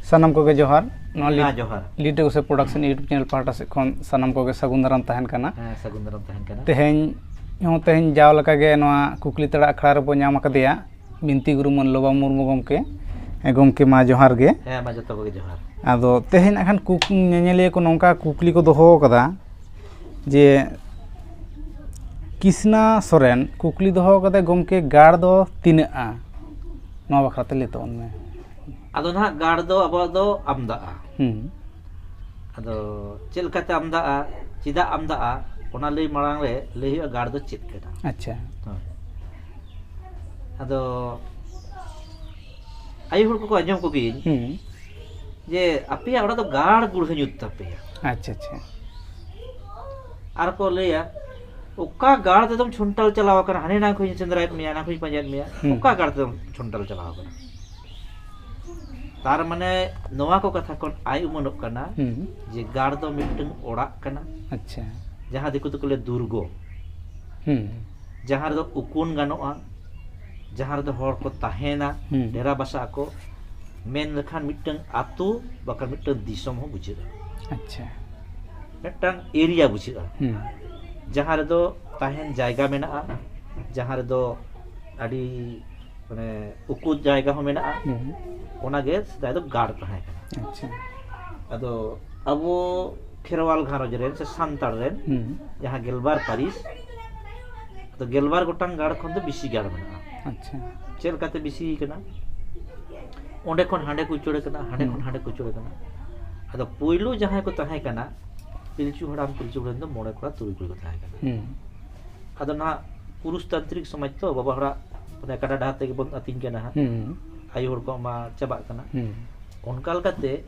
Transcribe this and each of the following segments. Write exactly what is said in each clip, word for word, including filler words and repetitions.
ᱥᱟᱱᱟᱢ ᱠᱚᱜᱮ ᱡᱚᱦᱟᱨ᱾ ᱱᱚᱣᱟ ᱦᱮᱸ, ᱞᱤ- ᱡᱚᱦᱟᱨ᱾ ᱞᱤᱴᱟᱹ ᱜᱚᱥᱮ ᱯᱨᱚᱰᱟᱠᱥᱚᱱ YouTube ᱪᱮᱱᱮᱞ ᱯᱟᱦᱴᱟ ᱥᱮᱫ ᱠᱷᱚᱱ ᱥᱟᱱᱟᱢ ᱠᱚᱜᱮ ᱥᱟᱹᱜᱩᱱ ᱫᱟᱨᱟᱢ ᱛᱟᱦᱮᱱ ᱠᱟᱱᱟ᱾ ᱦᱮᱸ, ᱥᱟᱹᱜᱩᱱ ᱫᱟᱨᱟᱢ ᱛᱟᱦᱮᱱ ᱠᱟᱱᱟ᱾ ᱛᱮᱦᱮᱧ ᱦᱚᱸ, ᱛᱮᱦᱮᱧ ᱡᱟᱣ ᱞᱮᱠᱟᱜᱮ ᱱᱚᱣᱟ ᱠᱩᱠᱞᱤ ᱛᱟᱲᱟ ᱟᱠᱷᱲᱟ ᱨᱮᱵᱚ ᱧᱟᱢ ᱟᱠᱟᱫᱮᱭᱟ ᱵᱤᱱᱛᱤ ᱜᱩᱨᱩ ᱢᱟᱹᱱ ᱞᱚᱵᱟ ᱢᱩᱨᱢᱩ ᱜᱚᱢᱠᱮ᱾ ᱦᱮᱸ, ᱜᱚᱢᱠᱮ, ᱢᱟ ᱡᱚᱦᱟᱨ ᱜᱮ᱾ ᱦᱮᱸ, ᱢᱟ ᱡᱚᱛᱚ ᱠᱚᱜᱮ ᱡᱚᱦᱟᱨ᱾ ᱟᱫᱚ ᱛᱮᱦᱮᱧ ᱱᱟᱜ ᱠᱷᱟᱱ ᱠᱩᱠ- ᱧᱮᱧᱮᱞᱤᱭᱟᱹ ᱠᱚ ᱱᱚᱝᱠᱟ ᱠᱩᱠᱞᱤ ᱠᱚ ᱫᱚᱦᱚ ᱟᱠᱟᱫᱟ ᱡᱮ ᱠᱤᱥᱱᱟ ᱥᱚᱨᱮᱱ ᱠᱩᱠᱞᱤ ᱫᱚᱦᱚ ᱟᱠᱟᱫᱟᱭ, "ᱜᱚᱢᱠᱮ, ᱜᱟᱲ ᱫᱚ ᱛᱤᱱᱟᱹᱜᱼᱟ?" ᱱᱚᱣᱟ ᱵᱟᱠᱷᱨᱟ ᱛᱮ ᱞᱟᱹᱭ ᱛᱟᱵᱚᱱ ᱢᱮ᱾ ᱟᱫᱚ ᱱᱟᱦᱟᱜ ᱜᱟᱲ ᱫᱚ ᱟᱵᱚᱣᱟᱜ ᱫᱚ ᱟᱢᱫᱟᱜᱼᱟ᱾ ᱦᱩᱸ᱾ ᱟᱫᱚ ᱪᱮᱫ ᱞᱮᱠᱟᱛᱮ ᱟᱢᱫᱟᱜᱼᱟ, ᱪᱮᱫᱟᱜ ᱟᱢᱫᱟᱜᱼᱟ, ᱚᱱᱟ ᱞᱟᱹᱭ ᱢᱟᱲᱟᱝ ᱨᱮ ᱞᱟᱹᱭ ᱦᱩᱭᱩᱜᱼᱟ ᱜᱟᱲ ᱫᱚ ᱪᱮᱫ ᱠᱟᱱᱟ᱾ ᱟᱪᱪᱷᱟ᱾ ᱦᱳᱭ᱾ ᱟᱫᱚ ᱟᱭᱳ ᱦᱚᱲ ᱠᱚᱠᱚ ᱟᱸᱡᱚᱢ ᱠᱚᱜᱮᱭᱟᱹᱧ ᱦᱩᱸ᱾ ᱡᱮ, "ᱟᱯᱮᱭᱟᱜ ᱚᱲᱟᱜ ᱫᱚ ᱜᱟᱲ ᱜᱩᱲᱦᱟᱹ ᱧᱩᱛ ᱛᱟᱯᱮᱭᱟ᱾" ᱟᱪᱪᱷᱟ, ᱟᱪᱪᱷᱟ᱾ ᱟᱨ ᱠᱚ ᱞᱟᱹᱭᱟ, "ᱚᱠᱟ ᱜᱟᱲ ᱛᱮᱫᱚᱢ ᱪᱷᱚᱱᱴᱟᱞ ᱪᱟᱞᱟᱣ ᱟᱠᱟᱱᱟ? ᱦᱟᱱᱮ ᱱᱟ ᱠᱷᱚᱱᱤᱧ ᱥᱮᱸᱫᱽᱨᱟᱭᱮᱫ ᱢᱮᱭᱟ, ᱱᱟ ᱠᱷᱚᱱᱤᱧ ᱯᱟᱸᱡᱟᱭᱮᱫ ᱢᱮᱭᱟ, ᱦᱩᱸ᱾ ᱚᱠᱟ ᱜᱟᱲ ᱛᱮᱫᱚᱢ ᱪᱷᱚᱱᱴᱟᱞ ᱪᱟᱞᱟᱣ ᱟᱠᱟᱱᱟ?" ᱛᱟᱨ ᱢᱟᱱᱮ ᱱᱚᱣᱟ ᱠᱚ ᱠᱟᱛᱷᱟ ᱠᱷᱚᱱ ᱟᱭ ᱩᱢᱟᱹᱱᱚᱜ ᱠᱟᱱᱟ ᱦᱩᱸ᱾ ᱡᱮ ᱜᱟᱲ ᱫᱚ ᱢᱤᱫᱴᱟᱝ ᱚᱲᱟᱜ ᱠᱟᱱᱟ, ᱟᱪᱪᱷᱟ᱾ ᱡᱟᱦᱟᱸ ᱫᱤᱠᱩ ᱛᱮᱠᱚ ᱞᱟᱹᱭᱟ ᱫᱩᱨᱜᱚ, ᱦᱩᱸ᱾ ᱡᱟᱦᱟᱸ ᱨᱮᱫᱚ ᱩᱠᱩᱱ ᱜᱟᱱᱚᱜᱼᱟ, ᱡᱟᱦᱟᱸ ᱨᱮᱫᱚ ᱦᱚᱲ ᱠᱚ ᱛᱟᱦᱮᱱᱟ, ᱦᱩᱸ᱾ ᱰᱮᱨᱟ ᱵᱟᱥᱟᱜ ᱟᱠᱚ, ᱢᱮᱱ ᱞᱮᱠᱷᱟᱱ ᱢᱤᱫᱴᱟᱝ ᱟᱹᱛᱩ ᱵᱟᱠᱷᱟᱱ ᱢᱤᱫᱴᱟᱝ ᱫᱤᱥᱚᱢ ᱦᱚᱸ ᱵᱩᱡᱷᱟᱹᱜᱼᱟ, ᱟᱪᱪᱷᱟ᱾ ᱢᱤᱫᱴᱟᱝ ᱮᱨᱤᱭᱟ ᱵᱩᱡᱷᱟᱹᱜᱼᱟ, ᱦᱩᱸ᱾ ᱡᱟᱦᱟᱸ ᱨᱮᱫᱚ ᱛᱟᱦᱮᱱ ᱡᱟᱭᱜᱟ ᱢᱮᱱᱟᱜᱼᱟ, ᱡᱟᱦᱟᱸ ᱨᱮᱫᱚ ᱟᱹᱰᱤ ᱢᱟᱱᱮ ᱩᱠᱩ ᱡᱟᱭᱜᱟ ᱦᱚᱸ ᱢᱮᱱᱟᱜᱼᱟ᱾ ᱦᱩᱸ᱾ ᱚᱱᱟᱜᱮ ᱥᱮᱫᱟᱭ ᱫᱚ ᱜᱟᱲ ᱛᱟᱦᱮᱸ ᱠᱟᱱᱟ᱾ ᱟᱪᱪᱷᱟ᱾ ᱟᱫᱚ ᱟᱵᱚ ᱠᱷᱮᱨᱣᱟᱞ ᱜᱷᱟᱨᱚᱸᱡᱽ ᱨᱮᱱ ᱥᱮ ᱥᱟᱱᱛᱟᱲ ᱨᱮᱱ ᱦᱩᱸ᱾ ᱡᱟᱦᱟᱸ ᱜᱮᱞᱵᱟᱨ ᱯᱟᱹᱨᱤᱥ, ᱟᱫᱚ ᱜᱮᱞᱵᱟᱨ ᱜᱚᱴᱟᱝ ᱜᱟᱲ ᱠᱷᱚᱱ ᱫᱚ ᱵᱮᱥᱤ ᱜᱟᱲ ᱢᱮᱱᱟᱜᱼᱟ᱾ ᱟᱪᱪᱷᱟ᱾ ᱪᱮᱫ ᱞᱮᱠᱟᱛᱮ ᱵᱮᱥᱤ ᱠᱟᱱᱟ? ᱚᱸᱰᱮ ᱠᱷᱚᱱ ᱦᱟᱸᱰᱮ ᱠᱚ ᱩᱪᱟᱹᱲ ᱠᱟᱱᱟ, ᱦᱟᱸᱰᱮ ᱦᱩᱸ᱾ ᱠᱷᱚᱱ ᱦᱟᱸᱰᱮ ᱠᱚ ᱩᱪᱟᱹᱲ ᱠᱟᱱᱟ᱾ ᱟᱫᱚ ᱯᱳᱭᱞᱳ ᱡᱟᱦᱟᱸᱭ ᱠᱚ ᱛᱟᱦᱮᱸ ᱠᱟᱱᱟ, ᱯᱤᱞᱪᱩ ᱦᱟᱲᱟᱢ ᱯᱤᱞᱪᱩ ᱵᱩᱲᱦᱤ ᱨᱮᱱ ᱫᱚ ᱢᱚᱬᱮ ᱠᱚᱲᱟ ᱛᱩᱨᱩᱭ ᱠᱩᱲᱤ ᱠᱚ ᱛᱟᱦᱮᱸ ᱠᱟᱱᱟ᱾ ᱦᱩᱸ᱾ ᱟᱫᱚ ᱱᱟᱦᱟᱜ ᱯᱩᱨᱩᱥ ᱛᱟᱱᱛᱨᱤᱠ ᱥᱚᱢᱟᱡᱽ ᱛᱚ, ᱵᱟᱵᱟ ᱦᱚᱲᱟᱜ ᱢᱟᱱᱮ ᱠᱟᱰᱟ ᱰᱟᱦᱟᱨ ᱛᱮᱜᱮ ᱵᱚᱱ ᱟᱹᱛᱤᱧ ᱠᱟᱱᱟ ᱦᱟᱸᱜ᱾ ᱦᱩᱸ᱾ ᱟᱭᱳ ᱦᱚᱲ ᱠᱚᱣᱟᱜ ᱢᱟ ᱪᱟᱵᱟᱜ ᱠᱟᱱᱟ᱾ ᱦᱩᱸ᱾ ᱚᱱᱠᱟ ᱞᱮᱠᱟᱛᱮ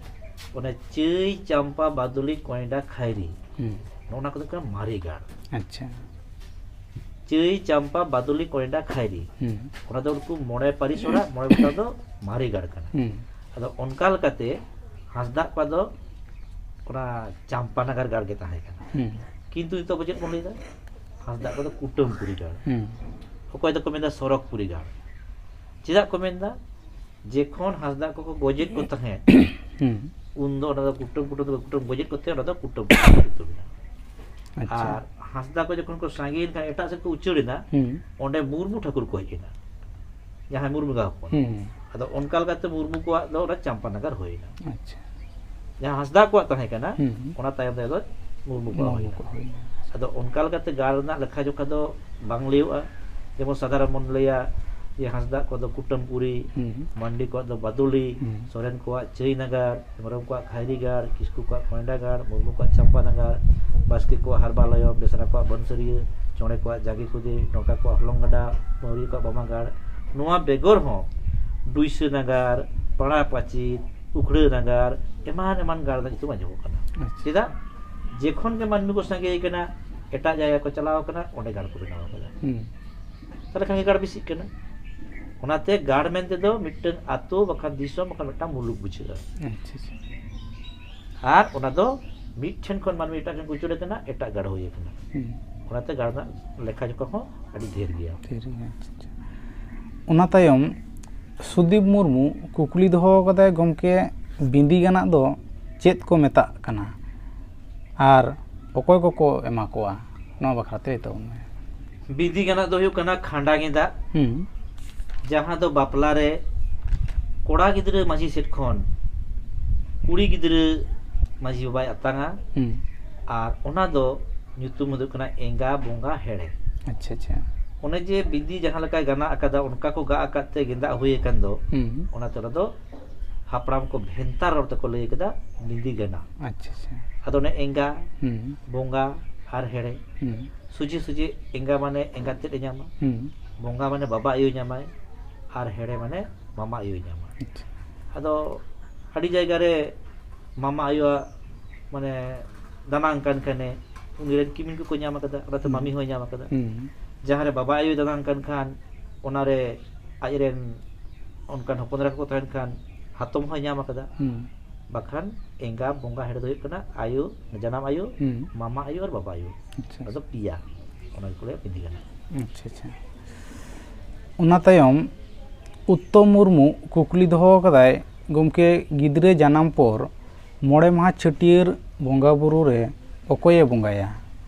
ᱚᱱᱮ ᱪᱟᱹᱭ, ᱪᱟᱢᱯᱟ, ᱵᱟᱫᱩᱞᱤ, ᱠᱚᱭᱰᱟ, ᱠᱷᱟᱭᱨᱤ, ᱦᱩᱸ᱾ ᱱᱚᱜᱼᱚ ᱱᱟ ᱠᱚᱫᱚ ᱠᱟᱱᱟ ᱢᱟᱨᱮ ᱜᱟᱲ᱾ ᱟᱪᱪᱷᱟ᱾ ᱪᱟᱹᱭ, ᱪᱟᱢᱯᱟ, ᱵᱟᱫᱩᱞᱤ, ᱠᱚᱭᱰᱟ, ᱠᱷᱟᱭᱨᱤ, ᱦᱩᱸ᱾ ᱚᱱᱟ ᱫᱚ ᱩᱱᱠᱩ ᱢᱚᱬᱮ ᱯᱟᱹᱨᱤᱥ ᱦᱚᱲᱟᱜ ᱢᱚᱬᱮ ᱜᱚᱴᱟᱝ ᱫᱚ ᱢᱟᱨᱮ ᱜᱟᱲ ᱠᱟᱱᱟ᱾ ᱦᱩᱸ᱾ ᱟᱫᱚ ᱚᱱᱠᱟ ᱞᱮᱠᱟᱛᱮ ᱦᱟᱸᱥᱫᱟᱜ ᱠᱚᱣᱟᱜ ᱫᱚ ᱚᱱᱟ ᱪᱟᱢᱯᱟ ᱱᱟᱜᱟᱨ ᱜᱟᱲ ᱜᱮ ᱛᱟᱦᱮᱸ ᱠᱟᱱᱟ᱾ ᱦᱩᱸ᱾ ᱠᱤᱱᱛᱩ ᱱᱤᱛᱚᱜ ᱟᱵᱚ ᱪᱮᱫ ᱵᱚᱱ ᱞᱟᱹᱭᱫᱟ? ᱦᱟᱸᱥᱫᱟᱜ ᱠᱚᱫᱚ ᱠᱩᱴᱟᱹᱢᱯᱩᱨᱤ ᱜᱟᱲ᱾ ᱦᱩᱸ᱾ ᱚᱠᱚᱭ ᱫᱚᱠᱚ ᱢᱮᱱᱫᱟ ᱥᱚᱨᱚᱜᱽᱯᱩᱨᱤ ᱜᱟᱲ᱾ ᱪᱮᱫᱟᱜ ᱠᱚ ᱢᱮᱱᱫᱟ? ᱡᱮᱠᱷᱚᱱ ᱦᱟᱸᱥᱫᱟ ᱠᱚᱠᱚ ᱜᱚᱡᱮᱫ ᱠᱚ ᱛᱟᱦᱮᱸᱫ, ᱦᱩᱸ᱾ ᱩᱱᱫᱚ ᱚᱱᱟ ᱫᱚ ᱠᱩᱴᱟᱹᱢ ᱠᱩᱴᱟᱹᱢ ᱛᱮᱠᱚ ᱠᱩᱴᱟᱹᱢ ᱜᱚᱡᱮᱫ ᱠᱚ ᱛᱟᱦᱮᱸᱫ, ᱚᱱᱟ ᱫᱚ ᱠᱩᱴᱟᱹᱢ ᱠᱩᱴᱟᱹᱢ ᱧᱩᱛᱩᱢ ᱮᱱᱟ᱾ ᱟᱪᱪᱷᱟ᱾ ᱟᱨ ᱦᱟᱸᱥᱫᱟ ᱠᱚ ᱡᱚᱠᱷᱚᱱ ᱠᱚ ᱥᱟᱸᱜᱮᱭᱮᱱ ᱠᱷᱟᱱ, ᱮᱴᱟᱜ ᱥᱮᱫ ᱠᱚ ᱩᱪᱟᱹᱲ ᱮᱱᱟ, ᱦᱩᱸ᱾ ᱚᱸᱰᱮ ᱢᱩᱨᱢᱩ ᱴᱷᱟᱹᱠᱩᱨ ᱠᱚ ᱦᱮᱡ ᱮᱱᱟ, ᱡᱟᱦᱟᱸᱭ ᱢᱩᱨᱢᱩ ᱜᱟ ᱦᱚᱯᱚᱱ᱾ ᱦᱩᱸ᱾ ᱟᱫᱚ ᱚᱱᱠᱟ ᱞᱮᱠᱟᱛᱮ ᱢᱩᱨᱢᱩ ᱠᱚᱣᱟᱜ ᱫᱚ ᱚᱱᱟ ᱪᱟᱢᱯᱟ ᱱᱟᱜᱟᱨ ᱦᱩᱭ ᱮᱱᱟ᱾ ᱟᱪᱪᱷᱟ᱾ ᱡᱟᱦᱟᱸ ᱦᱟᱸᱥᱫᱟ ᱠᱚᱣᱟᱜ ᱛᱟᱦᱮᱸ ᱠᱟᱱᱟ, ᱦᱩᱸ᱾ ᱚᱱᱟ ᱛᱟᱭᱚᱢ ᱛᱮᱫᱚ ᱢᱩᱨᱢᱩ ᱠᱚᱣᱟᱜ ᱢᱩᱨᱢᱩ ᱦᱩᱭ ᱮᱱᱟ᱾ ᱠᱚ ᱦᱩᱭ ᱮᱱᱟ᱾ ᱟᱫᱚ ᱚᱱᱠᱟ ᱞᱮᱠᱟᱛᱮ ᱜᱟᱲ ᱨᱮᱱᱟᱜ ᱞᱮᱠᱷᱟ ᱡᱚᱠᱷᱟ ᱫᱚ ᱵᱟᱝ ᱞᱟᱹᱭᱚᱜᱼᱟ᱾ ᱡᱮᱢᱚᱱ ᱥᱟᱫᱷᱟᱨᱚᱱ ᱵᱚᱱ ᱞᱟᱹᱭᱟ ᱡᱮ ᱦᱟᱸᱥᱫᱟ ᱠᱚᱣᱟᱜ ᱫᱚ ᱠᱩᱴᱟᱹᱢ ᱠᱩᱲᱤ, ᱦᱩᱸ᱾ ᱢᱟᱱᱰᱤ ᱠᱚᱣᱟᱜ ᱫᱚ ᱵᱟᱫᱩᱞᱤ, ᱦᱩᱸ᱾ ᱥᱚᱨᱮᱱ ᱠᱚᱣᱟᱜ ᱪᱟᱹᱭ ᱱᱟᱜᱟᱨ, ᱦᱮᱢᱵᱨᱚᱢ ᱠᱚᱣᱟᱜ ᱠᱷᱟᱭᱨᱤ ᱜᱟᱲ, ᱠᱤᱥᱠᱩ ᱠᱚᱣᱟᱜ ᱠᱚᱭᱰᱟ ᱜᱟᱲ, ᱢᱩᱨᱢᱩ ᱠᱚᱣᱟᱜ ᱪᱟᱢᱯᱟ ᱱᱟᱜᱟᱨ, ᱵᱟᱥᱠᱮ ᱠᱚᱣᱟᱜ ᱦᱟᱨᱵᱟ ᱞᱚᱭᱚᱢ, ᱵᱮᱥᱨᱟ ᱠᱚᱣᱟᱜ ᱵᱟᱹᱱᱥᱟᱹᱨᱤᱭᱟᱹ, ᱪᱚᱬᱮ ᱠᱚᱣᱟᱜ ᱡᱟᱸᱜᱮ ᱠᱩᱫᱤ, ᱰᱚᱸᱠᱟ ᱠᱚᱣᱟᱜ ᱦᱚᱞᱚᱝ ᱜᱟᱰᱟ, ᱢᱟᱹᱣᱨᱤᱭᱟᱹ ᱠᱚᱣᱟᱜ ᱵᱟᱢᱟ ᱜᱟᱲ᱾ ᱱᱚᱣᱟ ᱵᱮᱜᱚᱨ ᱦᱚᱸ ᱰᱩᱭᱥᱟᱹ ᱱᱟᱜᱟᱨ, ᱯᱟᱲᱟ ᱯᱟᱹᱪᱤᱨ, ᱩᱠᱷᱲᱟᱹ ᱱᱟᱜᱟᱨ, ᱮᱢᱟᱱ ᱮᱢᱟᱱ ᱜᱟᱲ ᱨᱮᱱᱟᱜ ᱧᱩᱛᱩᱢ ᱟᱸᱡᱚᱢᱚᱜ ᱠᱟᱱᱟ᱾ ᱟᱪᱪᱷᱟ᱾ ᱪᱮᱫᱟᱜ? ᱡᱮᱠᱷᱚᱱ ᱜᱮ ᱢᱟᱹᱱᱢᱤ ᱠᱚ ᱥᱟᱸᱜᱮ ᱠᱟᱱᱟ, ᱮᱴᱟᱜ ᱡᱟᱭᱜᱟ ᱠᱚ ᱪᱟᱞᱟᱣ ᱠᱟᱱᱟ, ᱚᱸᱰᱮ ᱜᱟᱲ ᱠᱚ ᱵᱮᱱᱟᱣ ᱠᱟᱫᱟ᱾ ᱦᱩᱸ᱾ ᱛᱟᱦᱚᱞᱮ ᱠᱷᱟᱱ ᱜᱮ ᱜᱟᱲ ᱵᱮᱥᱤᱜ ᱠᱟᱱᱟ᱾ ᱚᱱᱟᱛᱮ ᱜᱟᱲ ᱢᱮᱱᱛᱮ ᱫᱚ ᱢᱤᱫᱴᱟᱝ ᱟᱛᱳ ᱵᱟᱠᱷᱟᱱ ᱫᱤᱥᱚᱢ ᱵᱟᱠᱷᱟᱱ ᱢᱤᱫᱴᱟᱝ ᱢᱩᱞᱩᱠ ᱵᱩᱡᱷᱟᱹᱜᱼᱟ᱾ ᱟᱪᱪᱷᱟ, ᱟᱪᱪᱷᱟ᱾ ᱟᱨ ᱚᱱᱟ ᱫᱚ ᱢᱤᱫ ᱴᱷᱮᱱ ᱠᱷᱚᱱ ᱢᱟᱹᱱᱢᱤ ᱮᱴᱟᱜ ᱴᱷᱮᱱ ᱠᱚ ᱩᱪᱟᱹᱲ ᱟᱠᱟᱱᱟ, ᱮᱴᱟᱜ ᱜᱟᱲ ᱦᱩᱭ ᱟᱠᱟᱱᱟ᱾ ᱦᱩᱸ᱾ ᱚᱱᱟᱛᱮ ᱜᱟᱲ ᱨᱮᱱᱟᱜ ᱞᱮᱠᱷᱟ ᱡᱚᱠᱷᱟ ᱦᱚᱸ ᱟᱹᱰᱤ ᱰᱷᱮᱨ ᱜᱮᱭᱟ᱾ ᱰᱷᱮᱨ ᱜᱮᱭᱟ, ᱟᱪᱪᱷᱟ, ᱟᱪᱪᱷᱟ᱾ ᱚᱱᱟ ᱛᱟᱭᱚᱢ ᱥᱩᱫᱤᱯ ᱢᱩᱨᱢᱩ ᱠᱩᱠᱞᱤ ᱫᱚᱦᱚ ᱟᱠᱟᱫᱟᱭ, ᱜᱚᱢᱠᱮ, ᱵᱤᱸᱫᱤ ᱜᱟᱱᱟᱜ ᱫᱚ ᱪᱮᱫ ᱠᱚ ᱢᱮᱛᱟᱜ ᱠᱟᱱᱟ ᱟᱨ ᱚᱠᱚᱭ ᱠᱚᱠᱚ ᱮᱢᱟ ᱠᱚᱣᱟ? ᱱᱚᱣᱟ ᱵᱟᱠᱷᱨᱟ ᱛᱮ ᱞᱟᱹᱭ ᱛᱟᱵᱚᱱ ᱢᱮ᱾ ᱵᱤᱸᱫᱤ ᱜᱟᱱᱟᱜ ᱫᱚ ᱦᱩᱭᱩᱜ ᱠᱟᱱᱟ ᱠᱷᱟᱸᱰᱟ ᱜᱮᱸᱫᱟᱜ, ᱦᱩᱸ᱾ ᱡᱟᱦᱟᱸ ᱫᱚ ᱵᱟᱯᱞᱟ ᱨᱮ ᱠᱚᱲᱟ ᱜᱤᱫᱽᱨᱟᱹ ᱢᱟᱹᱡᱷᱤ ᱥᱮᱫ ᱠᱷᱚᱱ ᱠᱩᱲᱤ ᱜᱤᱫᱽᱨᱟᱹ ᱢᱟᱹᱡᱷᱤ ᱵᱟᱵᱟᱭ ᱟᱛᱟᱝᱟ᱾ ᱦᱩᱸ᱾ ᱟᱨ ᱚᱱᱟ ᱫᱚ ᱧᱩᱛᱩᱢ ᱦᱩᱭᱩᱜ ᱠᱟᱱᱟ ᱮᱸᱜᱟ ᱵᱚᱸᱜᱟ ᱦᱮᱲᱮ᱾ ᱟᱪᱪᱷᱟ, ᱟᱪᱪᱷᱟ᱾ ᱚᱱᱮ ᱡᱮ ᱵᱤᱸᱫᱤ ᱡᱟᱦᱟᱸ ᱞᱮᱠᱟᱭ ᱜᱟᱱᱟᱜ ᱟᱠᱟᱫᱟ, ᱚᱱᱠᱟ ᱠᱚ ᱜᱟᱜ ᱟᱠᱟᱫ ᱛᱮ ᱜᱮᱸᱫᱟᱜ ᱦᱩᱭ ᱟᱠᱟᱱ ᱫᱚ, ᱦᱩᱸ᱾ ᱚᱱᱟᱛᱮ ᱚᱱᱟ ᱫᱚ ᱦᱟᱯᱲᱟᱢ ᱠᱚ ᱵᱷᱮᱱᱛᱟ ᱨᱚᱲ ᱛᱮᱠᱚ ᱞᱟᱹᱭ ᱟᱠᱟᱫᱟ ᱵᱤᱸᱫᱤ ᱜᱟᱱᱟ᱾ ᱟᱪᱪᱷᱟ, ᱟᱪᱪᱷᱟ᱾ ᱟᱫᱚ ᱚᱱᱮ ᱮᱸᱜᱟ, ᱦᱩᱸ᱾ ᱵᱚᱸᱜᱟ ᱟᱨ ᱦᱮᱲᱮ᱾ ᱦᱩᱸ᱾ ᱥᱚᱡᱷᱮ ᱥᱚᱡᱷᱮ ᱮᱸᱜᱟ ᱢᱟᱱᱮ ᱮᱸᱜᱟᱛ ᱛᱮᱫ ᱮ ᱧᱟᱢᱟ, ᱦᱩᱸ᱾ ᱵᱚᱸᱜᱟ ᱢᱟᱱᱮ ᱵᱟᱵᱟ ᱟᱭᱳᱭ ᱧᱟᱢᱟᱭ, ᱟᱨ ᱦᱮᱲᱮ ᱢᱟᱱᱮ ᱢᱟᱢᱟ ᱟᱭᱳᱭ ᱧᱟᱢᱟ᱾ ᱟᱪᱪᱷᱟ᱾ ᱟᱫᱚ ᱟᱹᱰᱤ ᱡᱟᱭᱜᱟ ᱨᱮ ᱢᱟᱢᱟ ᱟᱭᱳᱣᱟᱜ ᱢᱟᱱᱮ ᱫᱟᱱᱟᱝ ᱠᱟᱱ ᱠᱷᱟᱱᱮ ᱩᱱᱤ ᱨᱮᱱ ᱠᱤᱢᱤᱱ ᱠᱚᱠᱚ ᱧᱟᱢ ᱟᱠᱟᱫᱟ, ᱚᱱᱟᱛᱮ ᱦᱩᱸ᱾ ᱢᱟᱢᱤ ᱦᱚᱸᱭ ᱧᱟᱢ ᱟᱠᱟᱫᱟ᱾ ᱦᱩᱸ᱾ ᱡᱟᱦᱟᱸ ᱨᱮ ᱵᱟᱵᱟ ᱟᱭᱳᱭ ᱫᱟᱱᱟᱝ ᱠᱟᱱ ᱠᱷᱟᱱ, ᱚᱱᱟᱨᱮ ᱟᱡᱨᱮᱱ ᱚᱱᱠᱟᱱ ᱦᱚᱯᱚᱱ ᱮᱨᱟ ᱠᱚᱠᱚ ᱛᱟᱦᱮᱱ ᱠᱷᱟᱱ ᱦᱟᱛᱚᱢ ᱦᱚᱸᱭ ᱧᱟᱢ ᱟᱠᱟᱫᱟ᱾ ᱦᱩᱸ᱾ ᱵᱟᱠᱷᱟᱱ ᱮᱸᱜᱟ ᱵᱚᱸᱜᱟ ᱦᱮᱲᱮ ᱫᱚ ᱦᱩᱭᱩᱜ ᱠᱟᱱᱟ ᱟᱭᱳ, ᱡᱟᱱᱟᱢ ᱟᱭᱳ, ᱦᱩᱸ᱾ ᱢᱟᱢᱟ ᱟᱭᱳ ᱟᱨ ᱵᱟᱵᱟ ᱟᱭᱳ᱾ ᱟᱪᱪᱷᱟ᱾ ᱚᱱᱟ ᱫᱚ ᱯᱮᱭᱟ᱾ ᱚᱱᱟ ᱜᱮᱠᱚ ᱞᱟᱹᱭᱟ ᱵᱤᱸᱫᱤ ᱜᱟᱱᱟ᱾ ᱟᱪᱪᱷᱟ, ᱟᱪᱪᱷᱟ᱾ ᱚᱱᱟ ᱛᱟᱭᱚᱢ ᱩᱛᱛᱚᱢ ᱢᱩᱨᱢᱩ ᱠᱩᱠᱞᱤ ᱫᱚᱦᱚ ᱟᱠᱟᱫᱟᱭ, ᱜᱚᱢᱠᱮ, ᱜᱤᱫᱽᱨᱟᱹ ᱡᱟᱱᱟᱢ ᱯᱚᱨ ᱢᱚᱬᱮ ᱢᱟᱦᱟ ᱪᱷᱟᱹᱴᱭᱟᱹᱨ ᱵᱚᱸᱜᱟ ᱵᱩᱨᱩ ᱨᱮ ᱚᱠᱚᱭᱮ ᱵᱚᱸᱜᱟᱭᱟ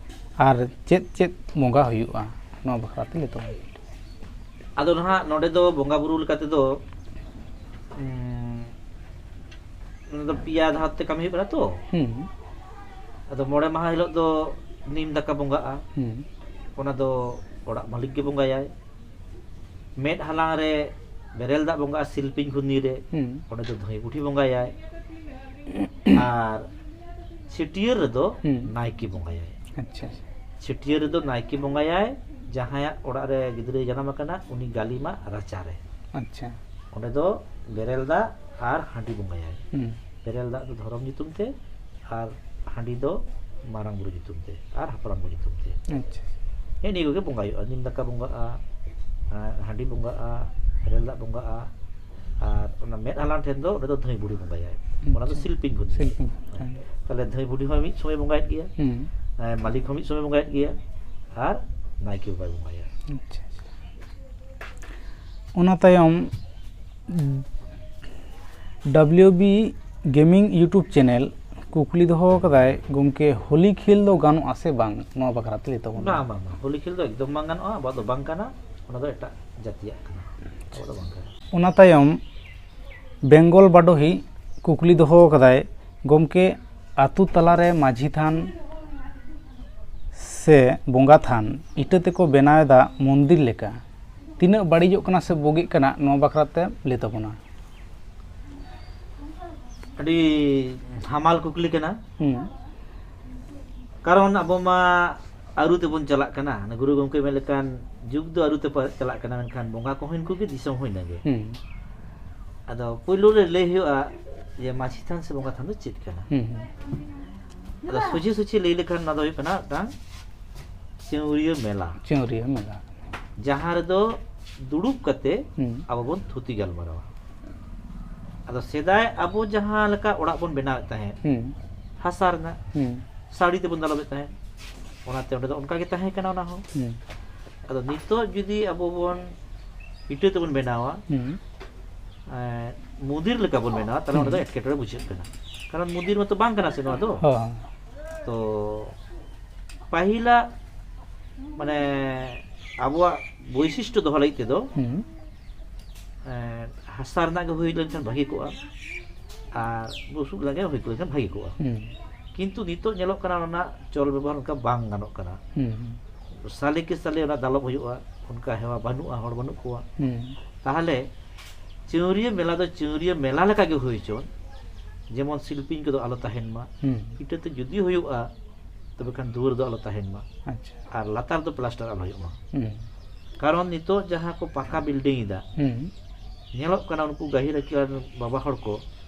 ᱟᱨ ᱪᱮᱫ ᱪᱮᱫ ᱵᱚᱸᱜᱟ ᱦᱩᱭᱩᱜᱼᱟ? ᱱᱚᱣᱟ ᱵᱟᱠᱷᱨᱟ ᱛᱮ ᱞᱟᱹᱭ ᱛᱟᱵᱚᱱ ᱢᱮ᱾ ᱟᱫᱚ ᱱᱟᱦᱟᱜ ᱱᱚᱰᱮ ᱫᱚ ᱵᱚᱸᱜᱟ ᱵᱩᱨᱩ ᱞᱮᱠᱟ ᱛᱮᱫᱚ, ᱩᱸ, ᱱᱚᱰᱮ ᱫᱚ ᱯᱮᱭᱟ ᱫᱷᱟᱣ ᱛᱮ ᱠᱟᱹᱢᱤ ᱦᱩᱭᱩᱜ ᱠᱟᱱᱟ ᱛᱚ᱾ ᱦᱩᱸ᱾ ᱟᱫᱚ ᱢᱚᱬᱮ ᱢᱟᱦᱟ ᱦᱤᱞᱳᱜ ᱫᱚ ᱱᱤᱢ ᱫᱟᱠᱟ ᱵᱚᱸᱜᱟᱜᱼᱟ᱾ ᱦᱩᱸ᱾ ᱚᱱᱟ ᱫᱚ ᱚᱲᱟᱜ ᱢᱟᱹᱞᱤᱠ ᱜᱮ ᱵᱚᱸᱜᱟᱭᱟᱭ᱾ ᱢᱮᱫ ᱦᱟᱞᱟᱝ ᱨᱮ ᱵᱮᱨᱮᱞ ᱫᱟᱜ ᱵᱚᱸᱜᱟᱜᱼᱟ ᱥᱤᱞᱯᱤᱧ ᱜᱷᱩᱨᱱᱤ ᱨᱮ᱾ ᱦᱩᱸ᱾ ᱚᱸᱰᱮ ᱫᱚ ᱫᱷᱟᱹᱭ ᱵᱩᱰᱷᱤ ᱵᱚᱸᱜᱟᱭᱟᱭ᱾ ᱟᱨ ᱪᱷᱟᱹᱴᱭᱟᱹᱨ ᱨᱮᱫᱚ ᱦᱩᱸ᱾ ᱱᱟᱭᱠᱮ ᱵᱚᱸᱜᱟᱭᱟᱭ᱾ ᱟᱪᱪᱷᱟ᱾ ᱪᱷᱟᱹᱴᱭᱟᱹᱨ ᱨᱮᱫᱚ ᱱᱟᱭᱠᱮ ᱵᱚᱸᱜᱟᱭᱟᱭ, ᱡᱟᱦᱟᱸᱭᱟᱜ ᱚᱲᱟᱜ ᱨᱮ ᱜᱤᱫᱽᱨᱟᱹᱭ ᱡᱟᱱᱟᱢ ᱟᱠᱟᱱᱟ, ᱩᱱᱤ ᱜᱟᱹᱞᱤᱢᱟᱜ ᱨᱟᱪᱟᱨᱮ᱾ ᱟᱪᱪᱷᱟ᱾ ᱚᱸᱰᱮ ᱫᱚ ᱵᱮᱨᱮᱞ ᱫᱟᱜ ᱟᱨ ᱦᱟᱺᱰᱤ ᱵᱚᱸᱜᱟᱭᱟᱭ᱾ ᱦᱩᱸ᱾ ᱵᱮᱨᱮᱞ ᱫᱟᱜ ᱫᱚ ᱫᱷᱚᱨᱚᱢ ᱧᱩᱛᱩᱢ ᱛᱮ, ᱟᱨ ᱦᱟᱺᱰᱤ ᱫᱚ ᱢᱟᱨᱟᱝ ᱵᱩᱨᱩ ᱧᱩᱛᱩᱢ ᱛᱮ ᱟᱨ ᱦᱟᱯᱲᱟᱢ ᱠᱚ ᱧᱩᱛᱩᱢ ᱛᱮ᱾ ᱟᱪᱪᱷᱟ᱾ ᱦᱮᱸ, ᱱᱤᱭᱟᱹ ᱠᱚᱜᱮ ᱵᱚᱸᱜᱟ ᱦᱩᱭᱩᱜᱼᱟ᱾ ᱱᱤᱢ ᱫᱟᱠᱟ ᱵᱚᱸᱜᱟᱜᱼᱟ, ᱟᱨ ᱦᱟᱺᱰᱤ ᱵᱚᱸᱜᱟᱜᱼᱟ, ᱵᱮᱨᱮᱞ ᱫᱟᱜ ᱵᱚᱸᱜᱟᱜᱼᱟ, ᱟᱨ ᱚᱱᱟ ᱢᱮᱫ ᱦᱟᱞᱟᱝ ᱴᱷᱮᱱ ᱫᱚ ᱚᱸᱰᱮ ᱫᱚ ᱫᱷᱟᱹᱭ ᱵᱩᱰᱷᱤ ᱵᱚᱸᱜᱟᱭᱟᱭ᱾ ᱚᱱᱟ ᱫᱚ ᱟᱪᱪᱷᱟ᱾ ᱥᱤᱞᱯᱤᱧ ᱜᱷᱩᱨᱱᱤ᱾ ᱥᱤᱞᱯᱤᱧ᱾ ᱦᱮᱸ᱾ ᱛᱟᱦᱞᱮ ᱫᱷᱟᱹᱭ ᱵᱩᱰᱷᱤ ᱦᱚᱸ ᱢᱤᱫ ᱥᱚᱢᱚᱭ ᱵᱚᱸᱜᱟᱭᱮᱫ ᱜᱮᱭᱟ᱾ ᱦᱩᱸ᱾ ᱦᱮᱸ, ᱢᱟᱹᱞᱤᱠ ᱦᱚᱸ ᱢᱤᱫ ᱥᱚᱢᱚᱭ ᱵᱚᱸᱜᱟᱭᱮᱫ ᱜᱮᱭᱟ᱾ ᱟᱨ ᱱᱟᱭᱠᱮ ᱵᱟᱵᱟᱭ ᱵᱚᱸᱜᱟᱭᱟ᱾ ᱟᱪᱪᱷᱟ, ᱟᱪᱪᱷᱟ᱾ ᱚᱱᱟ ᱛᱟᱭᱚᱢ W B gaming YouTube channel ᱠᱩᱠᱞᱤ ᱫᱚᱦᱚ ᱟᱠᱟᱫᱟᱭ, ᱜᱚᱢᱠᱮ, ᱦᱳᱞᱤ ᱠᱷᱮᱞ ᱫᱚ ᱜᱟᱱᱚᱜᱼᱟ ᱥᱮ ᱵᱟᱝ? ᱱᱚᱣᱟ ᱵᱟᱠᱷᱨᱟ ᱛᱮ ᱞᱟᱹᱭ ᱛᱟᱵᱚᱱ ᱢᱮ᱾ ᱵᱟᱝ, ᱵᱟᱝ, ᱵᱟᱝ, ᱦᱳᱞᱤ ᱠᱷᱮᱞ ᱫᱚ ᱮᱠᱫᱚᱢ ᱵᱟᱝ ᱜᱟᱱᱚᱜᱼᱟ, ᱟᱵᱚᱣᱟᱜ ᱫᱚ ᱵᱟᱝ ᱠᱟᱱᱟ, ᱚᱱᱟ ᱫᱚ ᱮᱴᱟᱜ ᱡᱟᱹᱛᱤᱭᱟᱜ ᱠᱟᱱᱟ, ᱟᱵᱚᱣᱟᱜ ᱫᱚ ᱵᱟᱝ ᱠᱟᱱᱟ᱾ ᱚᱱᱟ ᱛᱟᱭᱚᱢ ᱵᱮᱝᱜᱚᱞ ᱵᱟᱰᱚᱦᱤ ᱠᱩᱠᱞᱤ ᱫᱚᱦᱚ ᱟᱠᱟᱫᱟᱭ, ᱜᱚᱢᱠᱮ, ᱟᱹᱛᱩ ᱛᱟᱞᱟᱨᱮ ᱢᱟᱹᱡᱷᱤ ᱛᱷᱟᱱ ᱥᱮ ᱵᱚᱸᱜᱟ ᱛᱷᱟᱱ ᱤᱴᱟᱹ ᱛᱮᱠᱚ ᱵᱮᱱᱟᱣ ᱮᱫᱟ ᱢᱚᱱᱫᱤᱨ ᱞᱮᱠᱟ, ᱛᱤᱱᱟᱹᱜ ᱵᱟᱹᱲᱤᱡᱚᱜ ᱠᱟᱱᱟ ᱥᱮ ᱵᱩᱜᱤᱜ ᱠᱟᱱᱟ, ᱱᱚᱣᱟ ᱵᱟᱠᱷᱨᱟ ᱛᱮ ᱞᱟᱹᱭ ᱛᱟᱵᱚᱱᱟ᱾ ᱟᱹᱰᱤ ᱦᱟᱢᱟᱞ ᱠᱩᱠᱞᱤ ᱠᱟᱱᱟ᱾ ᱦᱩᱸ᱾ ᱠᱟᱨᱚᱱ ᱟᱵᱚ ᱢᱟ ᱟᱹᱨᱩ ᱛᱮᱵᱚᱱ ᱪᱟᱞᱟᱜ ᱠᱟᱱᱟ᱾ ᱚᱱᱟ ᱜᱩᱨᱩ ᱜᱚᱢᱠᱮ ᱢᱮᱱ ᱞᱮᱠᱟᱱ, ᱡᱩᱜᱽ ᱫᱚ ᱟᱹᱨᱩ ᱛᱮ ᱯᱟ-, ᱪᱟᱞᱟᱜ ᱠᱟᱱᱟ, ᱢᱮᱱᱠᱷᱟᱱ ᱵᱚᱸᱜᱟ ᱠᱚᱦᱚᱸ ᱤᱱᱠᱩ ᱜᱮ, ᱫᱤᱥᱚᱢ ᱦᱚᱸ ᱤᱱᱟᱹ ᱜᱮ᱾ ᱦᱩᱸ᱾ ᱟᱫᱚ ᱯᱳᱭᱞᱳ ᱨᱮ ᱞᱟᱹᱭ ᱦᱩᱭᱩᱜᱼᱟ ᱡᱮ ᱢᱟᱹᱡᱷᱤ ᱛᱷᱟᱱ ᱥᱮ ᱵᱚᱸᱜᱟ ᱛᱷᱟᱱ ᱫᱚ ᱪᱮᱫ ᱠᱟᱱᱟ? ᱦᱩᱸ, ᱦᱩᱸ᱾ ᱟᱫᱚ ᱥᱚᱡᱷᱮ ᱥᱚᱡᱷᱮ ᱞᱟᱹᱭ ᱞᱮᱠᱷᱟᱱ ᱚᱱᱟ ᱫᱚ ᱦᱩᱭᱩᱜ ᱠᱟᱱᱟ ᱢᱤᱫᱴᱟᱝ ᱪᱟᱹᱣᱨᱤᱭᱟᱹ ᱢᱮᱞᱟ᱾ ᱪᱟᱹᱣᱨᱤᱭᱟᱹ ᱢᱮᱞᱟ᱾ ᱡᱟᱦᱟᱸ ᱨᱮᱫᱚ ᱫᱩᱲᱩᱵ ᱠᱟᱛᱮ ᱦᱩᱸ᱾ ᱟᱵᱚ ᱵᱚᱱ ᱛᱷᱩᱛᱤ ᱜᱟᱞᱢᱟᱨᱟᱣᱟ᱾ ᱟᱫᱚ ᱥᱮᱫᱟᱭ ᱟᱵᱚ ᱡᱟᱦᱟᱸ ᱞᱮᱠᱟ ᱚᱲᱟᱜ ᱵᱚᱱ ᱵᱮᱱᱟᱣᱮᱫ ᱛᱟᱦᱮᱸᱫ, ᱦᱩᱸ᱾ ᱦᱟᱥᱟ ᱨᱮᱱᱟᱜ, ᱦᱩᱸ᱾ ᱥᱟᱹᱲᱤ ᱛᱮᱵᱚᱱ ᱫᱟᱞᱚᱵᱮᱫ ᱛᱟᱦᱮᱸᱫ, ᱚᱱᱟᱛᱮ ᱚᱸᱰᱮ ᱫᱚ ᱚᱱᱠᱟ ᱜᱮ ᱛᱟᱦᱮᱸ ᱠᱟᱱᱟ ᱚᱱᱟ ᱦᱚᱸ᱾ ᱦᱩᱸ᱾ ᱟᱫᱚ ᱱᱤᱛᱚᱜ ᱡᱩᱫᱤ ᱟᱵᱚ ᱵᱚᱱ ᱤᱴᱟᱹ ᱛᱮᱵᱚᱱ ᱵᱮᱱᱟᱣᱟ, ᱦᱩᱸ᱾ ᱮᱸ, ᱢᱩᱫᱤᱨ ᱞᱮᱠᱟ ᱵᱚᱱ ᱵᱮᱱᱟᱣᱟ, ᱛᱟᱦᱞᱮ ᱚᱸᱰᱮ ᱫᱚ ᱦᱩᱸ᱾ ᱮᱴᱠᱮᱴᱚᱬᱮ ᱵᱩᱡᱷᱟᱹᱜ ᱠᱟᱱᱟ᱾ ᱠᱟᱨᱚᱱ ᱢᱩᱫᱤᱨ ᱢᱟᱛᱚ ᱵᱟᱝ ᱠᱟᱱᱟ ᱥᱮ ᱱᱚᱣᱟ ᱫᱚ᱾ ᱦᱚᱸ᱾ ᱛᱚ ᱯᱟᱹᱦᱤᱞᱟᱜ ᱢᱟᱱᱮ ᱟᱵᱚᱣᱟᱜ ᱵᱳᱭᱥᱤᱥᱴᱚ ᱫᱚᱦᱚ ᱞᱟᱹᱜᱤᱫ ᱛᱮᱫᱚ, ᱦᱩᱸ᱾ ᱮᱸ, ᱦᱟᱥᱟ ᱨᱮᱱᱟᱜ ᱜᱮ ᱦᱩᱭ ᱞᱮᱱᱠᱷᱟᱱ ᱵᱷᱟᱹᱜᱤ ᱠᱚᱜᱼᱟ, ᱟᱨ ᱵᱩᱥᱩᱵ ᱨᱮᱱᱟᱜ ᱜᱮ ᱦᱩᱭ ᱞᱮᱱᱠᱷᱟᱱ ᱵᱷᱟᱹᱜᱤ ᱠᱚᱜᱼᱟ᱾ ᱦᱩᱸ᱾ ᱠᱤᱱᱛᱩ ᱱᱤᱛᱚᱜ ᱧᱮᱞᱚᱜ ᱠᱟᱱᱟ ᱚᱱᱟ ᱨᱮᱱᱟᱜ ᱪᱚᱞ ᱵᱮᱵᱚᱦᱟᱨ ᱚᱱᱠᱟ ᱵᱟᱝ ᱜᱟᱱᱚᱜ ᱠᱟᱱᱟ᱾ ᱦᱩᱸ᱾ ᱥᱟᱞᱮ ᱠᱮ ᱥᱟᱞᱮ ᱚᱱᱟ ᱫᱟᱞᱚᱵ ᱦᱩᱭᱩᱜᱼᱟ, ᱚᱱᱠᱟ ᱦᱮᱣᱟ ᱵᱟᱹᱱᱩᱜᱼᱟ, ᱦᱚᱲ ᱵᱟᱹᱱᱩᱜ ᱠᱚᱣᱟ᱾ ᱦᱩᱸ᱾ ᱛᱟᱦᱚᱞᱮ ᱪᱟᱹᱣᱨᱤᱭᱟᱹ ᱢᱮᱞᱟ ᱫᱚ ᱪᱟᱹᱣᱨᱤᱭᱟᱹ ᱢᱮᱞᱟ ᱞᱮᱠᱟ ᱜᱮ ᱦᱩᱭ ᱦᱚᱪᱚᱱ, ᱡᱮᱢᱚᱱ ᱥᱤᱞᱯᱤᱧ ᱠᱚᱫᱚ ᱟᱞᱚ ᱛᱟᱦᱮᱱ ᱢᱟ᱾ ᱦᱩᱸ᱾ ᱤᱴᱟᱹ ᱛᱮ ᱡᱩᱫᱤ ᱦᱩᱭᱩᱜᱼᱟ, ᱛᱚᱵᱮ ᱠᱷᱟᱱ ᱫᱩᱣᱟᱹᱨ ᱫᱚ ᱟᱞᱚ ᱛᱟᱦᱮᱱ ᱢᱟ᱾ ᱟᱪᱪᱷᱟ᱾ ᱟᱨ ᱞᱟᱛᱟᱨ ᱫᱚ ᱯᱞᱟᱥᱴᱟᱨ ᱟᱞᱚ ᱦᱩᱭᱩᱜ ᱢᱟ᱾ ᱦᱩᱸ᱾ ᱠᱟᱨᱚᱱ ᱱᱤᱛᱚᱜ ᱡᱟᱦᱟᱸ ᱠᱚ ᱯᱟᱠᱟ ᱵᱤᱞᱰᱤᱝ ᱮᱫᱟ, ᱦᱩᱸ᱾ ᱧᱮᱞᱚᱜ ᱠᱟᱱᱟ ᱩᱱᱠᱩ ᱜᱟᱹᱦᱤᱨ ᱟᱹᱠᱤᱞᱟᱱ ᱵᱟᱵᱟ ᱦᱚᱲ ᱠᱚ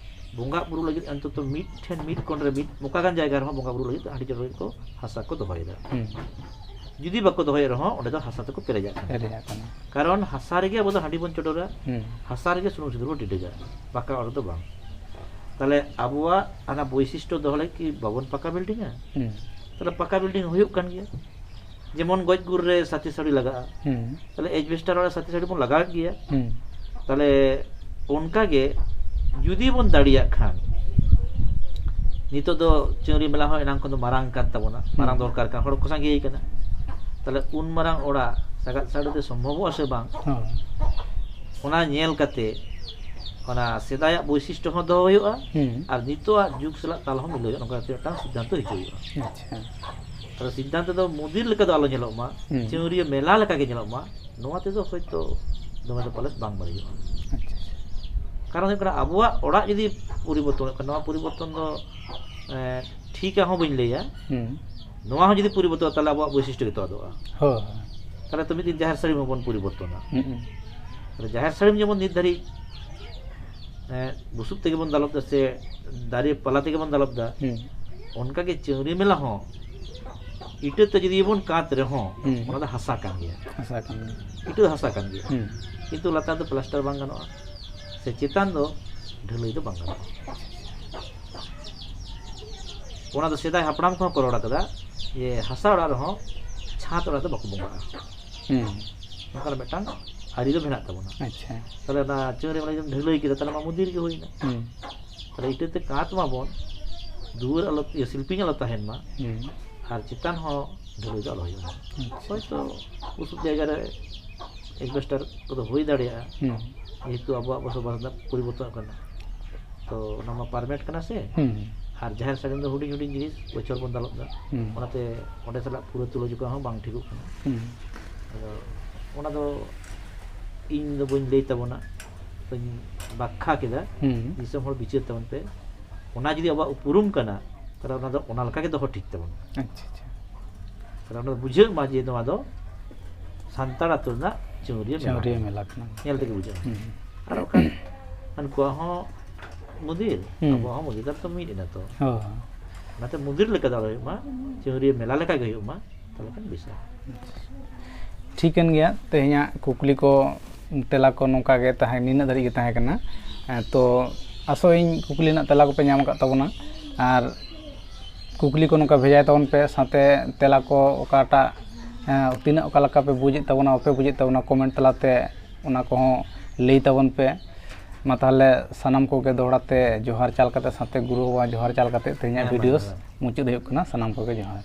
ᱵᱚᱸᱜᱟ ᱵᱩᱨᱩ ᱞᱟᱹᱜᱤᱫ ᱚᱱᱛᱚᱛᱚ ᱢᱤᱫ ᱴᱷᱮᱱ, ᱢᱤᱫ ᱠᱚᱬ ᱨᱮ, ᱢᱤᱫ ᱚᱠᱟ ᱜᱟᱱ ᱡᱟᱭᱜᱟ ᱨᱮᱦᱚᱸ ᱵᱚᱸᱜᱟ ᱵᱩᱨᱩ ᱞᱟᱹᱜᱤᱫ ᱦᱟᱺᱰᱤ ᱪᱚᱰᱚᱨ ᱞᱟᱹᱜᱤᱫ ᱠᱚ ᱦᱟᱥᱟ ᱠᱚ ᱫᱚᱦᱚᱭᱮᱫᱟ᱾ ᱦᱩᱸ᱾ ᱡᱩᱫᱤ ᱵᱟᱠᱚ ᱫᱚᱦᱚᱭᱮᱫ ᱨᱮᱦᱚᱸ, ᱚᱸᱰᱮ ᱫᱚ ᱦᱟᱥᱟ ᱛᱮᱠᱚ ᱯᱮᱨᱮᱡᱟᱜ ᱠᱟᱱᱟ᱾ ᱯᱮᱨᱮᱡᱟᱜ ᱠᱟᱱᱟ᱾ ᱠᱟᱨᱚᱱ ᱦᱟᱥᱟ ᱨᱮᱜᱮ ᱟᱵᱚ ᱫᱚ ᱦᱟᱺᱰᱤ ᱵᱚᱱ ᱪᱚᱰᱚᱨᱟ, ᱦᱩᱸ᱾ ᱦᱟᱥᱟ ᱨᱮᱜᱮ ᱥᱩᱱᱩᱢ ᱥᱤᱸᱫᱩᱨ ᱵᱚᱱ ᱴᱤᱰᱟᱹᱜᱟ, ᱯᱟᱠᱟ ᱚᱲᱟᱜ ᱨᱮᱫᱚ ᱵᱟᱝ᱾ ᱛᱟᱦᱞᱮ ᱟᱵᱚᱣᱟᱜ ᱚᱱᱟ ᱵᱳᱭᱥᱤᱥᱴᱚ ᱫᱚᱦᱚ ᱞᱟᱹᱜᱤᱫ ᱠᱤ ᱵᱟᱵᱚᱱ ᱯᱟᱠᱟ ᱵᱤᱞᱰᱤᱝᱟ? ᱦᱩᱸ᱾ ᱛᱟᱦᱞᱮ ᱯᱟᱠᱟ ᱵᱤᱞᱰᱤᱝ ᱦᱩᱭᱩᱜ ᱠᱟᱱ ᱜᱮᱭᱟ, ᱡᱮᱢᱚᱱ ᱜᱚᱡ ᱜᱩᱨ ᱨᱮ ᱥᱟᱛᱮ ᱥᱟᱹᱲᱤ ᱞᱟᱜᱟᱜᱼᱟ, ᱦᱩᱸ᱾ ᱛᱟᱦᱞᱮ ᱮᱡᱵᱮᱥᱴᱟᱨ ᱚᱲᱟᱜ ᱥᱟᱛᱮ ᱥᱟᱹᱲᱤ ᱵᱚᱱ ᱞᱟᱜᱟᱣᱮᱫ ᱜᱮᱭᱟ᱾ ᱦᱩᱸ᱾ ᱛᱟᱦᱞᱮ ᱚᱱᱠᱟ ᱜᱮ ᱡᱩᱫᱤ ᱵᱚᱱ ᱫᱟᱲᱮᱭᱟᱜ ᱠᱷᱟᱱ, ᱱᱤᱛᱚᱜ ᱫᱚ ᱪᱟᱹᱣᱨᱤ ᱢᱮᱞᱟ ᱦᱚᱸ ᱮᱱᱟᱝ ᱠᱷᱚᱱ ᱫᱚ ᱢᱟᱨᱟᱝ ᱠᱟᱱ ᱛᱟᱵᱚᱱᱟ, ᱦᱩᱸ᱾ ᱢᱟᱨᱟᱝ ᱫᱚᱨᱠᱟᱨ ᱠᱟᱱᱟ, ᱦᱚᱲ ᱠᱚ ᱥᱟᱸᱜᱮ ᱠᱟᱱᱟ, ᱛᱟᱦᱞᱮ ᱩᱱ ᱢᱟᱨᱟᱝ ᱚᱲᱟᱜ ᱥᱟᱜᱟᱫ ᱥᱟᱹᱲᱤ ᱛᱮ ᱥᱚᱢᱵᱷᱚᱵᱚᱜᱼᱟ ᱥᱮ ᱵᱟᱝ? ᱦᱚᱸ᱾ ᱚᱱᱟ ᱧᱮᱞ ᱠᱟᱛᱮ ᱚᱱᱟ ᱥᱮᱫᱟᱭᱟᱜ ᱵᱳᱭᱥᱤᱥᱴᱚ ᱦᱚᱸ ᱫᱚᱦᱚ ᱦᱩᱭᱩᱜᱼᱟ, ᱦᱩᱸ᱾ ᱟᱨ ᱱᱤᱛᱚᱜᱟᱜ ᱡᱩᱜᱽ ᱥᱟᱞᱟᱜ ᱛᱟᱞ ᱦᱚᱸ ᱢᱤᱞᱟᱹᱣ ᱦᱩᱭᱩᱜᱼᱟ, ᱱᱚᱝᱠᱟ ᱠᱟᱛᱮ ᱢᱤᱫᱴᱟᱝ ᱥᱤᱫᱽᱫᱷᱟᱱᱛᱚ ᱦᱤᱡᱩᱜ ᱦᱩᱭᱩᱜᱼᱟ᱾ ᱟᱪᱪᱷᱟ᱾ ᱟᱫᱚ ᱥᱤᱫᱽᱫᱷᱟᱱᱛᱚ ᱫᱚ ᱢᱩᱫᱤᱨ ᱞᱮᱠᱟ ᱫᱚ ᱟᱞᱚ ᱧᱮᱞᱚᱜ ᱢᱟ, ᱦᱩᱸ᱾ ᱪᱟᱹᱣᱨᱤᱭᱟᱹ ᱢᱮᱞᱟ ᱞᱮᱠᱟ ᱜᱮ ᱧᱮᱞᱚᱜ ᱢᱟ, ᱱᱚᱣᱟ ᱛᱮᱫᱚ ᱦᱚᱭᱛᱚ ᱫᱚᱢᱮ ᱫᱚ ᱯᱟᱞᱮᱫ ᱵᱟᱝ ᱵᱟᱹᱲᱤᱡᱚᱜᱼᱟ᱾ ᱟᱪᱪᱷᱟ, ᱟᱪᱪᱷᱟ᱾ ᱠᱟᱨᱚᱱ ᱦᱩᱭᱩᱜ ᱠᱟᱱᱟ, ᱟᱵᱚᱣᱟᱜ ᱚᱲᱟᱜ ᱡᱩᱫᱤ ᱯᱚᱨᱤᱵᱚᱨᱛᱚᱱᱚᱜ ᱠᱟᱱᱟ, ᱱᱚᱣᱟ ᱯᱚᱨᱤᱵᱚᱨᱛᱚᱱ ᱫᱚ, ᱮᱸ, ᱴᱷᱤᱠᱟ ᱦᱚᱸ ᱵᱟᱹᱧ ᱞᱟᱹᱭᱟ᱾ ᱦᱩᱸ᱾ ᱱᱚᱣᱟ ᱦᱚᱸ ᱡᱩᱫᱤ ᱯᱚᱨᱤᱵᱚᱨᱛᱚᱱᱚᱜᱼᱟ, ᱛᱟᱦᱞᱮ ᱟᱵᱚᱣᱟᱜ ᱵᱳᱭᱥᱤᱥᱴᱚ ᱜᱮᱛᱚ ᱟᱫᱚᱜᱼᱟ᱾ ᱦᱳᱭ, ᱦᱳᱭ᱾ ᱛᱟᱦᱞᱮ ᱛᱚ ᱢᱤᱫ ᱫᱤᱱ ᱡᱟᱦᱮᱨ ᱥᱟᱹᱲᱤᱢ ᱦᱚᱸᱵᱚᱱ ᱯᱚᱨᱤᱵᱚᱨᱛᱚᱱᱟ᱾ ᱦᱩᱸ, ᱦᱩᱸ᱾ ᱛᱟᱦᱞᱮ ᱡᱟᱦᱮᱨ ᱥᱟᱹᱲᱤᱢ ᱡᱮᱢᱚᱱ ᱱᱤᱛ ᱫᱷᱟᱹᱨᱤᱡ, ᱮᱸ, ᱵᱩᱥᱩᱵ ᱛᱮᱜᱮ ᱵᱚᱱ ᱫᱟᱞᱚᱵ ᱫᱟ ᱥᱮ ᱫᱟᱨᱮ ᱯᱟᱞᱟ ᱛᱮᱜᱮ ᱵᱚᱱ ᱫᱟᱞᱚᱵ ᱫᱟ, ᱦᱩᱸ᱾ ᱚᱱᱠᱟᱜᱮ ᱪᱟᱹᱣᱨᱤ ᱢᱮᱞᱟ ᱦᱚᱸ ᱤᱴᱟᱹ ᱛᱮ ᱡᱩᱫᱤ ᱵᱚᱱ ᱠᱟᱸᱛ ᱨᱮᱦᱚᱸ, ᱦᱩᱸ᱾ ᱚᱱᱟ ᱫᱚ ᱦᱟᱥᱟ ᱠᱟᱱ ᱜᱮᱭᱟ᱾ ᱦᱟᱥᱟ ᱠᱟᱱ ᱜᱮᱭᱟ᱾ ᱤᱴᱟᱹ ᱫᱚ ᱦᱟᱥᱟ ᱠᱟᱱ ᱜᱮᱭᱟ᱾ ᱦᱩᱸ᱾ ᱠᱤᱱᱛᱩ ᱞᱟᱛᱟᱨ ᱫᱚ ᱯᱞᱟᱥᱴᱟᱨ ᱵᱟᱝ ᱜᱟᱱᱚᱜᱼᱟ, ᱥᱮ ᱪᱮᱛᱟᱱ ᱫᱚ ᱰᱷᱟᱹᱞᱟᱹᱭ ᱫᱚ ᱵᱟᱝ ᱜᱟᱱᱚᱜᱼᱟ᱾ ᱚᱱᱟ ᱫᱚ ᱥᱮᱫᱟᱭ ᱦᱟᱯᱲᱟᱢ ᱠᱚᱦᱚᱸ ᱠᱚ ᱨᱚᱲ ᱟᱠᱟᱫᱟ, ᱡᱮ ᱦᱟᱥᱟ ᱚᱲᱟᱜ ᱨᱮᱦᱚᱸ ᱪᱷᱟᱸᱛ ᱚᱲᱟᱜ ᱫᱚ ᱵᱟᱠᱚ ᱵᱚᱸᱜᱟᱜᱼᱟ᱾ ᱦᱩᱸ᱾ ᱱᱚᱝᱠᱟᱱ ᱢᱤᱫᱴᱟᱝ ᱟᱹᱨᱤ ᱫᱚ ᱢᱮᱱᱟᱜ ᱛᱟᱵᱚᱱᱟ᱾ ᱟᱪᱪᱷᱟ᱾ ᱛᱟᱦᱚᱞᱮ ᱚᱱᱟ ᱪᱟᱹᱣᱨᱤ ᱢᱟᱱᱮ ᱡᱩᱫᱤᱢ ᱰᱷᱟᱹᱞᱟᱹᱭ ᱠᱮᱫᱟ, ᱛᱟᱦᱚᱞᱮ ᱢᱟ ᱢᱚᱱᱫᱤᱨ ᱜᱮ ᱦᱩᱭᱱᱟ᱾ ᱦᱩᱸ᱾ ᱛᱟᱦᱚᱞᱮ ᱤᱴᱟᱹᱛᱮ ᱠᱟᱸᱛ ᱢᱟᱵᱚᱱ, ᱫᱩᱣᱟᱹᱨ ᱟᱞᱚ, ᱤᱭᱟᱹ, ᱥᱤᱞᱯᱤᱧ ᱟᱞᱚ ᱛᱟᱦᱮᱱ ᱢᱟ᱾ ᱦᱩᱸ᱾ ᱟᱨ ᱪᱮᱛᱟᱱ ᱦᱚᱸ ᱰᱷᱟᱹᱞᱟᱹᱭ ᱫᱚ ᱟᱞᱚ ᱦᱩᱭᱩᱜᱼᱟ᱾ ᱟᱪᱪᱷᱟ᱾ ᱦᱳᱭᱛᱳ ᱵᱩᱥᱩᱵ ᱡᱟᱭᱜᱟ ᱨᱮ ᱮᱥᱵᱮᱥᱴᱟᱨ ᱠᱚᱫᱚ ᱦᱩᱭ ᱫᱟᱲᱮᱭᱟᱜᱼᱟ, ᱦᱩᱸ᱾ ᱡᱮᱦᱮᱛᱩ ᱟᱵᱚᱣᱟᱜ ᱵᱚᱥᱚᱵᱟᱥ ᱨᱮᱱᱟᱜ ᱯᱚᱨᱤᱵᱚᱨᱛᱚᱱ ᱠᱟᱱᱟ᱾ ᱛᱚ ᱚᱱᱟ ᱢᱟ ᱯᱟᱨᱢᱮᱴ ᱠᱟᱱᱟ ᱥᱮ᱾ ᱦᱩᱸ᱾ ᱟᱨ ᱡᱟᱦᱮᱨ ᱥᱟᱹᱲᱤᱢ ᱫᱚ ᱦᱩᱰᱤᱧ ᱦᱩᱰᱤᱧ ᱡᱤᱱᱤᱥ, ᱵᱚᱪᱷᱚᱨ ᱵᱚᱱ ᱫᱟᱞᱚᱵ ᱫᱟ᱾ ᱦᱩᱸ᱾ ᱚᱱᱟᱛᱮ ᱚᱸᱰᱮ ᱥᱟᱞᱟᱜ ᱯᱩᱨᱟᱹ ᱛᱩᱞᱟᱹᱡᱚᱠᱷᱟ ᱦᱚᱸ ᱵᱟᱝ ᱴᱷᱤᱠᱚᱜ ᱠᱟᱱᱟ᱾ ᱦᱩᱸ᱾ ᱟᱫᱚ ᱚᱱᱟ ᱫᱚ ᱤᱧ ᱫᱚ ᱵᱟᱹᱧ ᱞᱟᱹᱭ ᱛᱟᱵᱚᱱᱟ, ᱛᱚᱧ ᱵᱟᱠᱷᱟ ᱠᱮᱫᱟ᱾ ᱦᱩᱸ᱾ ᱫᱤᱥᱚᱢ ᱦᱚᱲ ᱵᱤᱪᱟᱹᱨ ᱛᱟᱵᱚᱱ ᱯᱮ, ᱚᱱᱟ ᱡᱩᱫᱤ ᱟᱵᱚᱣᱟᱜ ᱩᱯᱨᱩᱢ ᱠᱟᱱᱟ, ᱛᱟᱦᱚᱞᱮ ᱚᱱᱟ ᱫᱚ ᱚᱱᱟ ᱞᱮᱠᱟ ᱜᱮ ᱫᱚᱦᱚ ᱴᱷᱤᱠ ᱛᱟᱵᱚᱱᱟ᱾ ᱟᱪᱪᱷᱟ, ᱟᱪᱪᱷᱟ᱾ ᱛᱟᱦᱚᱞᱮ ᱚᱱᱟ ᱫᱚ ᱵᱩᱡᱷᱟᱹᱜ ᱢᱟ ᱡᱮ ᱱᱚᱣᱟ ᱫᱚ ᱥᱟᱱᱛᱟᱲ ᱟᱹᱛᱩ ᱨᱮᱱᱟᱜ ᱪᱟᱹᱣᱨᱤᱭᱟᱹ ᱢᱮᱞᱟ ᱪᱟᱹᱣᱨᱤᱭᱟᱹ ᱠᱟᱱᱟ᱾ ᱢᱮᱞᱟ ᱠᱟᱱᱟ᱾ ᱧᱮᱞ ᱛᱮᱜᱮ ᱵᱩᱡᱷᱟᱹᱜᱼᱟ᱾ ᱦᱩᱸ᱾ ᱟᱨ ᱵᱟᱠᱷᱟᱱ ᱩᱱᱠᱩᱣᱟᱜ ᱦᱚᱸ ᱢᱩᱫᱤᱨ, ᱦᱩᱸ᱾ ᱟᱵᱚᱣᱟᱜ ᱦᱚᱸ ᱢᱩᱫᱤᱨ, ᱛᱟᱦᱚᱞᱮ ᱛᱚ ᱢᱤᱫ ᱮᱱᱟ ᱛᱚ᱾ ᱦᱳᱭ᱾ ᱚᱱᱟᱛᱮ ᱢᱩᱫᱤᱨ ᱞᱮᱠᱟ ᱫᱚ ᱟᱞᱚ ᱦᱩᱭᱩᱜ ᱢᱟ, ᱪᱟᱹᱣᱨᱤᱭᱟᱹ ᱢᱮᱞᱟ ᱞᱮᱠᱟ ᱜᱮ ᱦᱩᱭᱩᱜ ᱢᱟ, ᱛᱟᱦᱚᱞᱮ ᱠᱷᱟᱱ ᱵᱮᱥᱟ᱾ ᱴᱷᱤᱠᱟᱹᱱ ᱜᱮᱭᱟ, ᱛᱮᱦᱮᱧᱟᱜ ᱠᱩᱠᱞᱤ ᱠᱚ, ᱛᱮᱞᱟ ᱠᱚ ᱱᱚᱝᱠᱟ ᱜᱮ ᱛᱟᱦᱮᱸ, ᱱᱤᱱᱟᱹᱜ ᱫᱷᱟᱹᱨᱤᱡ ᱜᱮ ᱛᱟᱦᱮᱸ ᱠᱟᱱᱟ᱾ ᱮᱸ, ᱛᱚ ᱟᱥᱚᱜ ᱟᱹᱧ ᱠᱩᱠᱞᱤ ᱨᱮᱱᱟᱜ ᱛᱮᱞᱟ ᱠᱚᱯᱮ ᱧᱟᱢ ᱟᱠᱟᱫ ᱛᱟᱵᱚᱱᱟ, ᱟᱨ ᱠᱩᱠᱞᱤ ᱠᱚ ᱱᱚᱝᱠᱟ ᱵᱷᱮᱡᱟᱭ ᱛᱟᱵᱚᱱ ᱯᱮ, ᱥᱟᱶᱛᱮ ᱛᱮᱞᱟ ᱠᱚ ᱚᱠᱟᱴᱟᱜ, ᱮᱸ, ᱛᱤᱱᱟᱹᱜ ᱚᱠᱟ ᱞᱮᱠᱟ ᱯᱮ ᱵᱩᱡᱮᱫ ᱛᱟᱵᱚᱱᱟ, ᱵᱟᱯᱮ ᱵᱩᱡᱮᱫ ᱛᱟᱵᱚᱱᱟ, ᱠᱚᱢᱮᱱᱴ ᱛᱟᱞᱟᱛᱮ ᱚᱱᱟ ᱠᱚᱦᱚᱸ ᱞᱟᱹᱭ ᱛᱟᱵᱚᱱ ᱯᱮ᱾ ᱢᱟ ᱛᱟᱦᱚᱞᱮ ᱥᱟᱱᱟᱢ ᱠᱚᱜᱮ ᱫᱚᱦᱲᱟ ᱛᱮ ᱡᱚᱦᱟᱨ ᱪᱟᱞ ᱠᱟᱛᱮ, ᱥᱟᱶᱛᱮ ᱜᱩᱨᱩ ᱵᱟᱵᱟ ᱡᱚᱦᱟᱨ ᱪᱟᱞ ᱠᱟᱛᱮ ᱛᱮᱦᱮᱧᱟᱜ ᱦᱮᱸ, ᱢᱟ ᱵᱷᱤᱰᱤᱭᱳ ᱡᱚᱦᱟᱨ᱾ ᱢᱩᱪᱟᱹᱫ ᱦᱩᱭᱩᱜ ᱠᱟᱱᱟ᱾ ᱥᱟᱱᱟᱢ ᱠᱚᱜᱮ ᱡᱚᱦᱟᱨ᱾